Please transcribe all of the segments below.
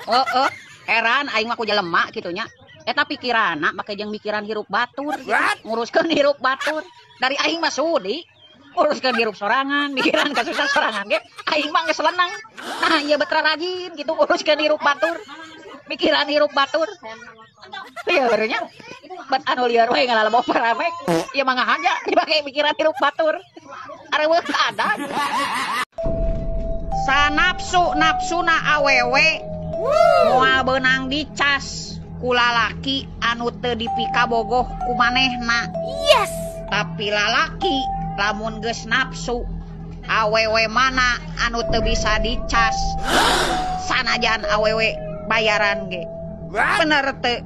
Heeh, heran aing mah ku jelema kitu nya. Eta pikiranna make jeung mikiran hirup batur gitu. Nguruskeun hirup batur. Dari aing mah sudi nguruskeun hirup sorangan, mikiran kasusah sorangan ge aing mah geus lenang. Nah, ieu betra rajin gitu nguruskeun hirup batur. Mikiran hirup batur. Lieur nya. Bet anu lieur we ngalalebok paramek. Ieu mah ngahaja dibake mikiran hirup batur. Areueuh ada. Sanapsu napsuna awewe moal beunang dicas ku lalaki anu teu dipikabogoh ku manehna. Yes. Tapi lalaki lamun geus nafsu awewe mana anu teu bisa dicas sanajan awewe bayaran ge. Bener teu?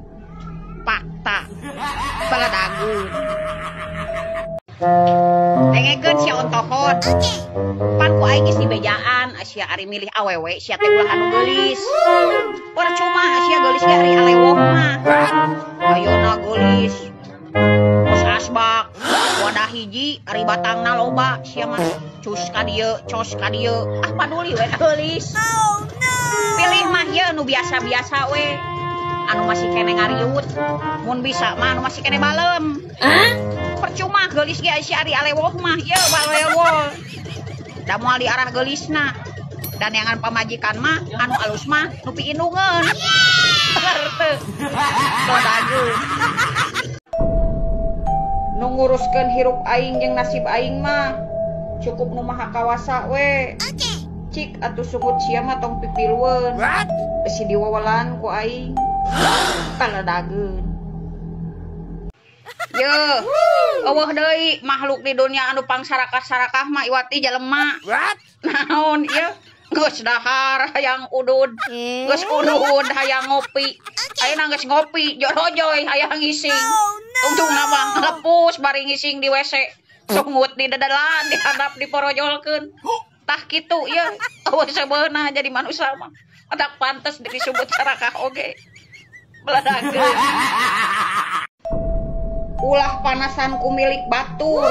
Fakta. Beledagun. Dengekeun sia ontohon. Pan ku aing geus dibejaan sia ari milih awewe sia teh ulah anu geulis. Percuma sia geulis ge ari alewoh mah. Ayeuna geulis. Geus asbak, wadah hiji ari batangna loba sia mah. Cus ka dieu, cos ka dieu. Ah paduli we geulis. Oh no. Pilih mah ieu nu biasa-biasa we. Anu masih kene ngariut. Mun bisa mah anu masih kene balem. Percuma geulis ge sia ari alewoh mah ieu balewoh. Da moal diarah geulisna. Dan yang pamajikan mah anu alus mah nu piindungeun. Bener teu? Beledageun. Nu nguruskeun hirup aing jeung nasib aing mah cukup nu maha kawasa we. Cik atuh sungut sia mah tong pipilueun. Besi diwawelan ku aing. Beledageun. Yeuh, eueuh deui makhluk di dunia anu pangsarakah-sarakah mah iwati jelema. Naon ieu? Geus dahar hayang udud, geus udud hayang ngopi. Ayeuna geus ngopi jorojoy hayang ngising. Tungtungna mah lepus bari ngising di WC. Sungut di dedelan dihadap diporojolkeun. Tah kitu ieu eueuh sebeuna jadi manusia mah. Tak pantes disebut sarakah oge. Beledageun. Ulah panasan ku milik batur,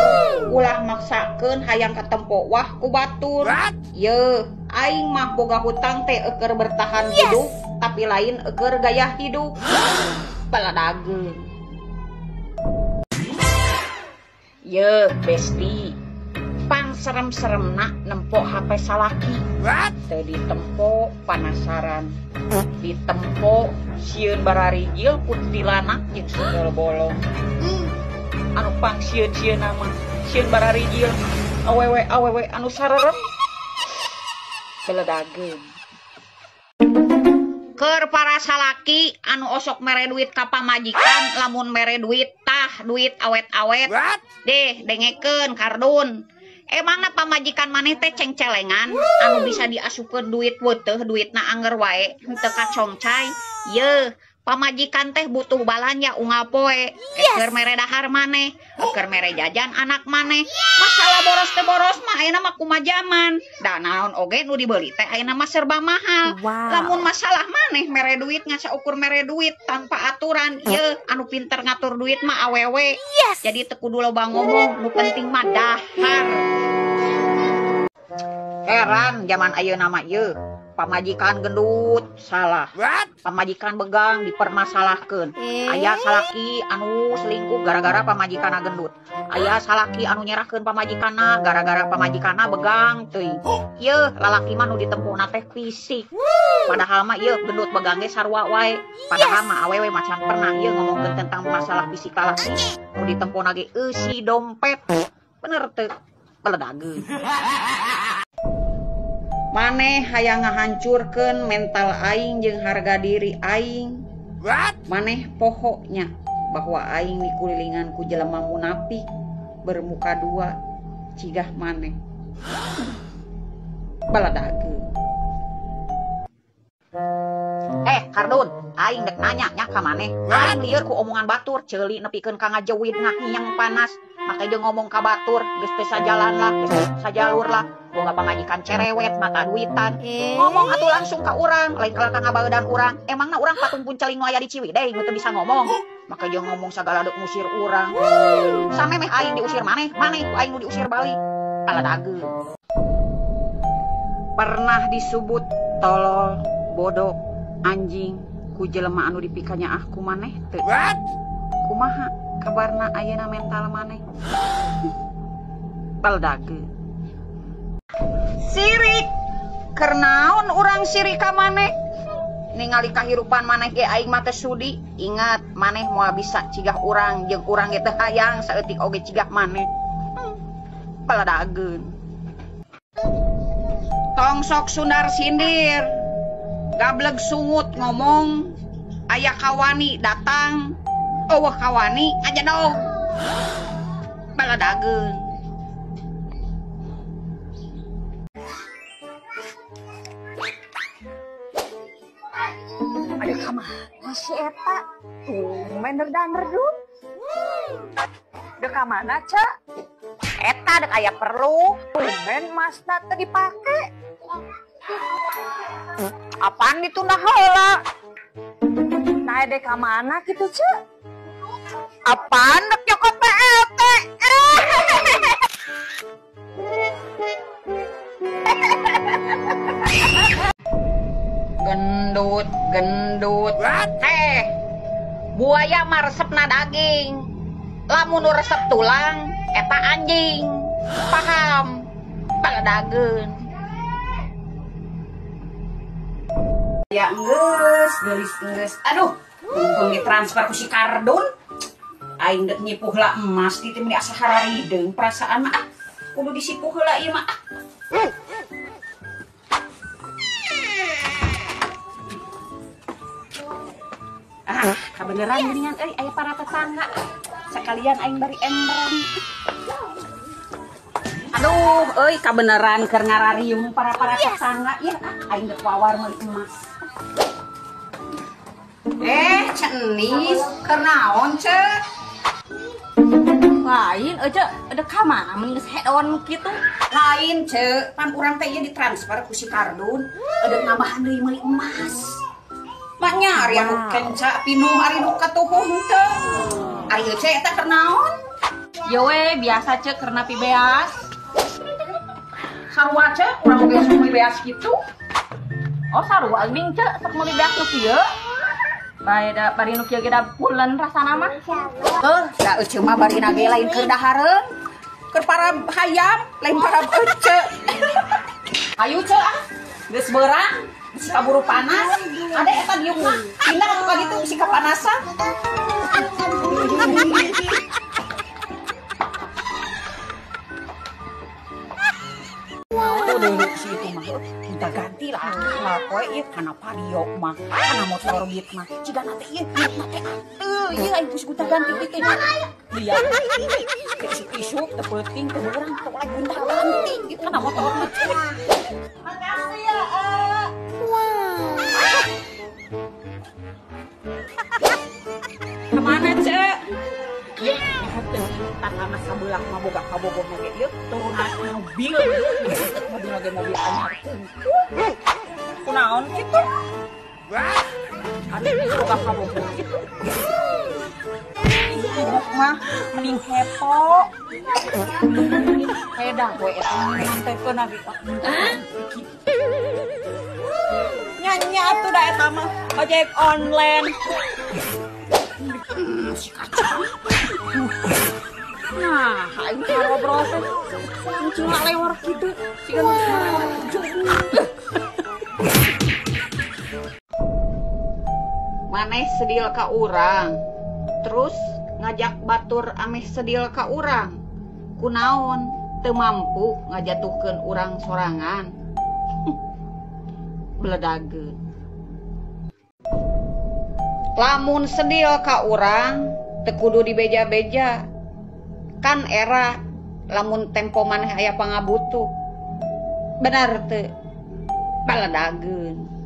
ulah maksakeun hayang katempo wah ku batur. Yeuh, aing mah boga hutang teh eueur bertahan hidup, tapi lain eueur gaya hidup. Beledageun. Yeuh, besti. Pang serem-seremna nempo HP salaki. Teu ditempo panasaran. Ditempo sieun bararijil kuntilanak jeung sundel bolong. Anu pang sieun-sieunna mah sieun bararijil awewe-awewe anu sarerem. Beledageun. Keur para salaki anu osok mere duit ka pamajikan lamun mere duit tah duit awet-awet. Deh dengekeun kardun. Emangna pamajikan maneh teh cengcelengan anu bisa diasupkeun duit weuteuh duitna anger wae henteu kacongcai. Yeuh, pamajikan teh butuh balanja unggal poe. Keur mere dahar maneh, keur mere jajan anak maneh. Masalah boros teh boros mah ayeuna mah kumaha jaman. Da naon oge nu dibeli teh ayeuna mah serba mahal. Lamun masalah maneh mere duit ngan saukur mere duit tanpa aturan, yeuh anu pinter ngatur duit mah awewe. Jadi teu kudu loba ngomong, nu penting mah dahar. Heran zaman ayeuna mah ieu. Pamajikan gendut salah, pamajikan begang dipermasalahkeun. Aya salaki anu selingkuh gara-gara pamajikanna gendut. Aya salaki anu nyerahkeun pamajikanna gara-gara pamajikanna begang teuing. Yeuh, lalaki mah nu ditempona teh fisik. Padahal mah ieu gendut begang ge sarua wae. Padahal mah awewe macan pernah ieu ngomongkeun tentang masalah fisik lalaki. Nu ditempona ge eusi dompet. Bener teu? Beledageun. Maneh hayang ngahancurkeun mental aing jeung harga diri aing. Maneh pohoknya bahwa aing dikulilingan ku jelema munafik bermuka dua cigah maneh. Beledageun. Kardun, aing dek nanya nya ka maneh. Aing lieur ku omongan batur, ceuli nepikeun ka ngajewid ngahiyang panas. Make jeung ngomong ka batur, geus teu sajalan lah, geus teu sajalur lah. Boga pamajikan cerewet, mata duitan. Ngomong atuh langsung ka urang, lain kalah ka ngabaeudan urang. Emangna urang patung punceling nu aya di Ciwidey nu teu bisa ngomong. Make jeung ngomong sagala deuk ngusir urang. Samemeh aing diusir maneh, maneh ku aing nu diusir balik. Beledageun. Pernah disebut tolol, bodoh, Anjing ku jelema anu dipikanya ah ku maneh teu. Kumaha kabarna ayeuna mental maneh? Baldageun. Sirik keur naon urang sirik ka maneh? Ningali kahirupan maneh ge aing mah teu sudi. Ingat maneh moal bisa cigah urang jeung urang ge teu hayang saeutik oge cigah maneh. Baldageun. Tong sok sundar sindir. Gableg sungut ngomong aya kawani datang eueuh kawani aja dong. Baladageun. Aduh kamana si eta? Tumben nerdan-nerdun. Dek kamana, Cak? Eta dek aya perlu. Tumben masna teu dipake. Apaan ditunda heula? Nah, dek kamana kitu, Cak? Apaan dek nyokot PLT? Gendut, gendut. Teh, buaya mah resepna daging. Lamun nu resep tulang, eta anjing. Paham? Baladageun. Ya enggeus, geulis enggeus. Aduh, mumpung ditransfer ku si Kardun. Aing deuk nyipuh heula emas di teh meni asa hararideung perasaan mah. Ah, kudu disipuh heula ieu mah. Ah, kabeneran geuningan euy aya para tetangga. Sekalian aing bari emberan. Aduh, euy kabeneran keur ngarariung para-para tetangga ieu. Ah, aing deuk wawar meuli emas. Cenis, keur naon, Cek? Lain, Cek, ada ka mana mun geus hedon kitu? Lain, Cek, pan urang teh ieu ditransfer ku si Kardun, eudeuk nambahan deui meuli emas. Maknya ari anu kenca pinuh ari nu katuhuh henteu. Ari Cek eta keur naon? Ye we, biasa Cek keur napi beas. Sarua Cek, urang oge sok meuli beas kitu. Oh, sarua geuning Cek, sok meuli beas nu kieu. Bae da bari nu kieu ge da pulen rasana mah. Heuh, da euceu mah barina ge lain keur dahareun. Keur para hayam, lain para euceu. Ayo Cek ah, geus beurang, bisi kaburu panas. Ade eta diuk mah, pindah atuh ka ditu bisi kapanasan. Aduh, si itu mah minta ganti lah. Lah poe ieu kana vario mah, kana motor beat mah. Cigana teh ieu duitna teh atuh, ieu aing geus gonta ganti teh. Lihat. Isuk-isuk teu peuting teu beurang teu lagi gonta ganti ieu kana motor beat. Makasih ya, Wah. Kemana, Cek? Tangga sabelah mah boga kabogoh ge ieu turunan mobil. Mobil ge mobil anyar. Kunaon kitu? Aduh, boga kabogoh kitu. Ih, mah mending hepo. Pedah we eta ngantekeun abi. Nyanyi atuh da eta mah ojek online. Si kacang. Nah, aing ngobrol teh kucing lewar kitu, siga nu lewar. Maneh sedil ka urang, terus ngajak batur ameh sedil ka urang. Kunaon teu mampu ngajatuhkeun urang sorangan. Beledageun. Lamun sedil ka urang teu kudu dibeja-beja. Kan era lamun tempo maneh aya pangabutuh. Benar teu? Baledageun.